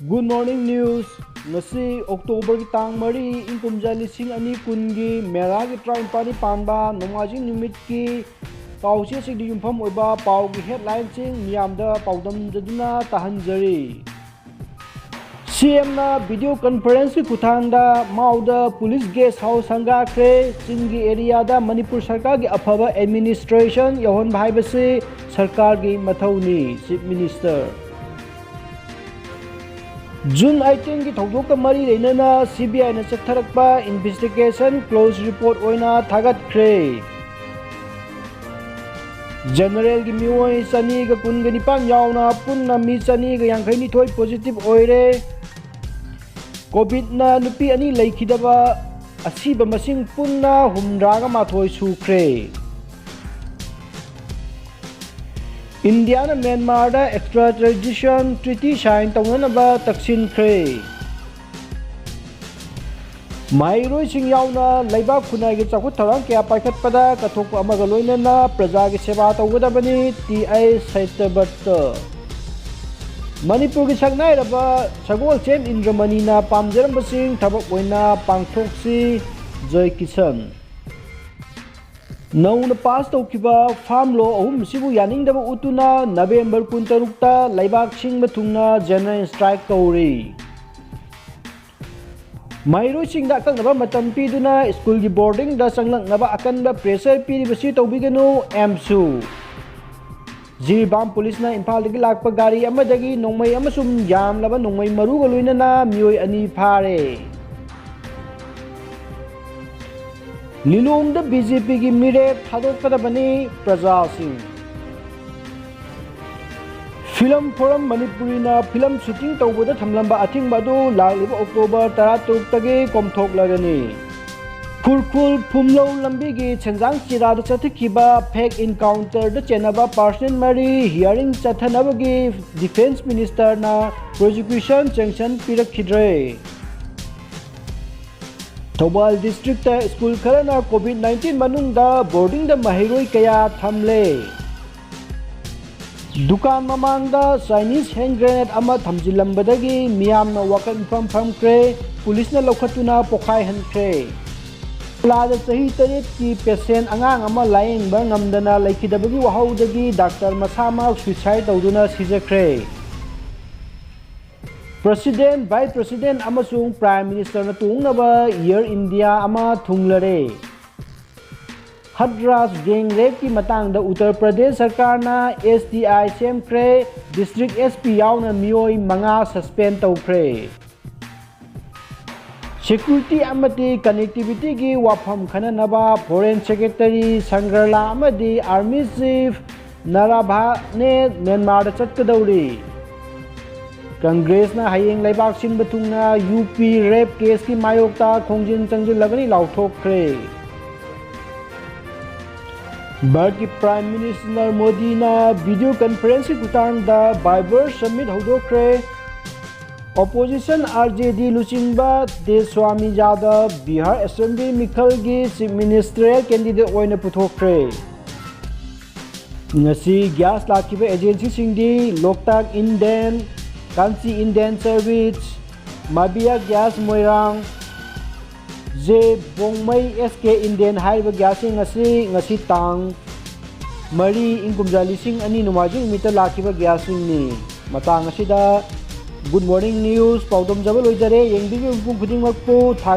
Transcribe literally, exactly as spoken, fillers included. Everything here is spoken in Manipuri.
Good morning news꯫ ꯉꯁꯤ Octoberꯒꯤ ꯇꯥꯡ ꯃꯔꯤ, ꯏꯪ ꯀꯨꯝꯖꯥ ꯂꯤꯁꯤꯡ ꯑꯅꯤ ꯀꯨꯟꯒꯤ ꯃꯦꯔꯥꯒꯤ ꯇꯔꯥꯅꯤꯄꯥꯜꯅꯤ ꯄꯥꯟꯕ ꯅꯣꯡꯃꯥꯏꯖꯤꯡ ꯅꯨꯃꯤꯠꯀꯤ ꯄꯥꯎꯆꯦꯁꯤꯡꯗ ꯌꯨꯝꯐꯝ ꯑꯣꯏꯕ ꯄꯥꯎꯒꯤ headlineꯁꯤꯡ ꯃꯤꯌꯥꯝꯗ ꯄꯥꯎꯗꯝꯖꯗꯨꯅ ꯇꯥꯍꯟꯖꯔꯤ꯫ CMꯅ video conferenceꯀꯤ ꯈꯨꯠꯊꯥꯡꯗ ꯃꯥꯎꯗ police guest house ꯁꯪꯒꯥꯈ꯭ꯔꯦ꯫ ꯆꯤꯡꯒꯤ areaꯗ ꯃꯅꯤꯄꯨꯔ ꯁꯔꯀꯥꯔꯒꯤ ꯑꯐꯕ administration ꯌꯧꯍꯟꯕ ꯍꯥꯏꯕꯁꯤ ꯁꯔꯀꯥꯔꯒꯤ ꯃꯊꯧꯅꯤ, Chief Minister꯫ June eighteenꯒꯤ ꯊꯧꯗꯣꯛꯀ ꯃꯔꯤ ꯂꯩꯅꯅ CBIꯅ ꯆꯠꯊꯔꯛꯄ investigation close report ꯑꯣꯏꯅ ꯊꯥꯒꯠꯈ꯭ꯔꯦ꯫ Generalꯒꯤ ꯃꯤꯑꯣꯏ ꯆꯅꯤꯒ ꯀꯨꯟꯒ ꯅꯤꯄꯥꯟ ꯌꯥꯎꯅ ꯄꯨꯟꯅ ꯃꯤ ꯆꯅꯤꯒ ꯌꯥꯡꯈꯩ ꯅꯤꯊꯣꯏ positive ꯑꯣꯏꯔꯦ꯫ COVIDꯅ ꯅꯨꯄꯤ ꯑꯅꯤ ꯂꯩꯈꯤꯗꯕ ꯑꯁꯤꯕ ꯃꯁꯤꯡ ꯄꯨꯟꯅ ꯍꯨꯝꯗ꯭ꯔꯥꯒ ꯃꯥꯊꯣꯏ ꯁꯨꯈ꯭ꯔꯦ꯫ ꯏꯟꯗꯤꯌꯥꯅ ꯃ꯭ꯌꯥꯟꯃꯥꯔꯗ extradition treaty sign ꯇꯧꯅꯅꯕ ꯇꯛꯁꯤꯟꯈ꯭ꯔꯦ꯫ ꯃꯍꯩꯔꯣꯏꯁꯤꯡ ꯌꯥꯎꯅ ꯂꯩꯕꯥꯛ ꯈꯨꯟꯅꯥꯏꯒꯤ ꯆꯥꯎꯈꯠ ꯊꯧꯔꯥꯡ ꯀꯌꯥ ꯄꯥꯏꯈꯠꯄꯗ ꯀꯠꯊꯣꯛꯄ ꯑꯃꯒ ꯂꯣꯏꯅꯅ ꯄ꯭ꯔꯖꯥꯒꯤ ꯁꯦꯕꯥ ꯇꯧꯒꯗꯕꯅꯤ, T I ꯁꯇ꯭ꯌꯕ꯭ꯔꯇ꯫ ꯃꯅꯤꯄꯨꯔꯒꯤ ꯁꯛꯅꯥꯏꯔꯕ ꯁꯒꯣꯜꯁꯦꯝ ꯏꯟꯗ꯭ꯔꯃꯅꯤꯅ ꯄꯥꯝꯖꯔꯝꯕꯁꯤꯡ ꯊꯕꯛ ꯑꯣꯏꯅ ꯄꯥꯡꯊꯣꯛꯁꯤ, ꯖꯣꯏ ꯀꯤꯁꯟ꯫ ꯅꯧꯅ pass ꯇꯧꯈꯤꯕ farm law ꯑꯍꯨꯝ ꯑꯁꯤꯕꯨ ꯌꯥꯅꯤꯡꯗꯕ ꯎꯠꯇꯨꯅ November ꯀꯨꯟꯇꯔꯨꯛꯇ ꯂꯩꯕꯥꯛ ꯁꯤꯟꯕ ꯊꯨꯡꯅ general strike ꯀꯧꯔꯤ꯫ ꯃꯍꯩꯔꯣꯏꯁꯤꯡꯗ ꯑꯀꯛꯅꯕ ꯃꯇꯝ ꯄꯤꯗꯨꯅ ꯁ꯭ꯀꯨꯜꯒꯤ boardingꯗ ꯆꯪꯂꯛꯅꯕ ꯑꯀꯟꯕ pressure ꯄꯤꯔꯤꯕꯁꯤ ꯇꯧꯕꯤꯒꯅꯨ, ꯑꯦꯝꯁꯨ꯫ ꯖꯤꯔꯤꯕꯥꯝ ꯄꯨꯂꯤꯁꯅ ꯏꯝꯐꯥꯜꯗꯒꯤ ꯂꯥꯛꯄ ꯒꯥꯔꯤ ꯑꯃꯗꯒꯤ ꯅꯣꯡꯃꯩ ꯑꯃꯁꯨꯡ ꯌꯥꯝꯂꯕ ꯅꯣꯡꯃꯩ ꯃꯔꯨꯒ ꯂꯣꯏꯅꯅ ꯃꯤꯑꯣꯏ ꯑꯅꯤ ꯐꯥꯔꯦ꯫ ꯂꯤꯂꯣꯡꯗ BJPꯒꯤ ꯃꯤꯔꯦꯞ ꯊꯥꯗꯣꯛꯀꯗꯕꯅꯤ ꯄ꯭ꯔꯖꯥꯁꯤꯡ꯫ Film Forum ꯃꯅꯤꯄꯨꯔꯤꯅ film shooting ꯇꯧꯕꯗ ꯊꯝꯂꯝꯕ ꯑꯊꯤꯡꯕ ꯑꯗꯨ ꯂꯥꯛꯂꯤꯕ October ꯇꯔꯥꯇꯔꯨꯛꯇꯒꯤ ꯀꯣꯝꯊꯣꯛꯂꯒꯅꯤ꯫ ꯈꯨꯔꯈꯨꯜ ꯐꯨꯝꯂꯧ ꯂꯝꯕꯤꯒꯤ ꯁꯦꯟꯖꯥꯡ ꯆꯤꯔꯥꯗ ꯆꯠꯊꯈꯤꯕ fake encounterꯗ ꯆꯦꯟꯅꯕ person ꯃꯔꯤ hearing ꯆꯠꯊꯅꯕꯒꯤ Defence Ministerꯅ prosecution sanction ꯄꯤꯔꯛꯈꯤꯗ꯭ꯔꯦ꯫ ꯊꯧꯕꯥꯜ districtꯇ ꯁ꯭ꯀꯨꯜ ꯈꯔꯅ COVID nineteen ꯃꯅꯨꯡꯗ boardingꯗ ꯃꯍꯩꯔꯣꯏ ꯀꯌꯥ ꯊꯝꯂꯦ꯫ ꯗꯨꯀꯥꯟ ꯃꯃꯥꯡꯗ Chinese hand grenade ꯑꯃ ꯊꯝꯖꯤꯜꯂꯝꯕꯗꯒꯤ ꯃꯤꯌꯥꯝꯅ ꯋꯥꯀꯠ ꯃꯤꯐꯝ ꯐꯝꯈ꯭ꯔꯦ꯫ ꯄꯨꯂꯤꯁꯅ ꯂꯧꯈꯠꯇꯨꯅ ꯄꯣꯈꯥꯏꯍꯟꯈ꯭ꯔꯦ꯫ ꯀꯦꯔꯂꯥꯗ ꯆꯍꯤ ꯇꯔꯦꯠꯀꯤ ꯄꯦꯁꯦꯟ ꯑꯉꯥꯡ ꯑꯃ ꯂꯥꯌꯦꯡꯕ ꯉꯝꯗꯅ ꯂꯩꯈꯤꯗꯕꯒꯤ ꯋꯥꯍꯧꯗꯒꯤ ꯗꯥꯛꯇꯔ ꯃꯁꯥꯃꯛ suicide ꯇꯧꯗꯨꯅ ꯁꯤꯖꯈ꯭ꯔꯦ꯫ President, Vice President ꯑꯃꯁꯨꯡ Prime Ministerꯅ ꯇꯣꯡꯅꯕ Air India ꯑꯃ ꯊꯨꯡꯂꯔꯦ꯫ ꯍꯠꯔꯥꯖ gang rapeꯀꯤ ꯃꯇꯥꯡꯗ ꯎꯠꯇꯔ ꯄ꯭ꯔꯗꯦꯁ ꯁꯔꯀꯥꯔꯅ S T I ꯁꯦꯝꯈ꯭ꯔꯦ꯫ District S P ꯌꯥꯎꯅ ꯃꯤꯑꯣꯏ ꯃꯉꯥ suspend ꯇꯧꯈ꯭ꯔꯦ꯫ Security ꯑꯃꯗꯤ connectivityꯒꯤ ꯋꯥꯐꯝ ꯈꯟꯅꯅꯕ Foreign Secretary ꯁꯪꯒꯔꯂꯥ ꯑꯃꯗꯤ Army Chief ꯅꯔꯥꯚꯥꯅꯦ ꯃ꯭ꯌꯥꯟꯃꯥꯔꯗ ꯆꯠꯀꯗꯧꯔꯤ꯫ ꯀꯪꯒ꯭ꯔꯦꯁꯅ ꯍꯌꯦꯡ ꯂꯩꯕꯥꯛ ꯁꯤꯟꯕ ꯊꯨꯡꯅ U P rape caseꯀꯤ ꯃꯥꯌꯣꯛꯇ ꯈꯣꯡꯖꯤꯟ ꯆꯪꯁꯤꯜꯂꯒꯅꯤ ꯂꯥꯎꯊꯣꯛꯈ꯭ꯔꯦ꯫ ꯚꯥꯔꯠꯀꯤ Prime Minister ꯃꯣꯗꯤꯅ video conferenceꯀꯤ ꯈꯨꯠꯊꯥꯡꯗ Viber Summit ꯍꯧꯗꯣꯛꯈ꯭ꯔꯦ꯫ Opposition R J D ꯂꯨꯆꯤꯡꯕ ꯇꯦꯖꯁ꯭ꯋꯥꯃꯤ ꯌꯥꯗꯕ ꯕꯤꯍꯥꯔ Assembly ꯃꯤꯈꯜꯒꯤ Chief Ministerial candidate ꯑꯣꯏꯅ ꯄꯨꯊꯣꯛꯈ꯭ꯔꯦ꯫ ꯉꯁꯤ gas ꯂꯥꯛꯈꯤꯕ agencyꯁꯤꯡꯗꯤ ꯂꯣꯛꯇꯥꯛ Indian, ꯀꯥꯟꯆꯤ Indian Service, ꯃꯥꯕꯤꯌꯥ gas ꯃꯣꯏꯔꯥꯡ, ꯖꯦ ꯕꯣꯡꯃꯩ S K Indian ꯍꯥꯏꯔꯤꯕ gasꯁꯤꯡ ꯑꯁꯤ ꯉꯁꯤ ꯇꯥꯡ ꯃꯔꯤ, ꯏꯪ ꯀꯨꯝꯖꯥ ꯂꯤꯁꯤꯡ ꯑꯅꯤ ꯅꯣꯡꯃꯥꯏꯖꯤꯡ ꯅꯨꯃꯤꯠꯇ ꯂꯥꯛꯈꯤꯕ gasꯁꯤꯡꯅꯤ꯫ ꯃꯇꯥꯡ ꯑꯁꯤꯗ Good Morning News ꯄꯥꯎꯗꯝꯖꯕ ꯂꯣꯏꯖꯔꯦ꯫ ꯌꯦꯡꯕꯤꯔꯤꯕ ꯃꯤꯄꯨꯝ ꯈꯨꯗꯤꯡꯃꯛꯄꯨ ꯊꯥ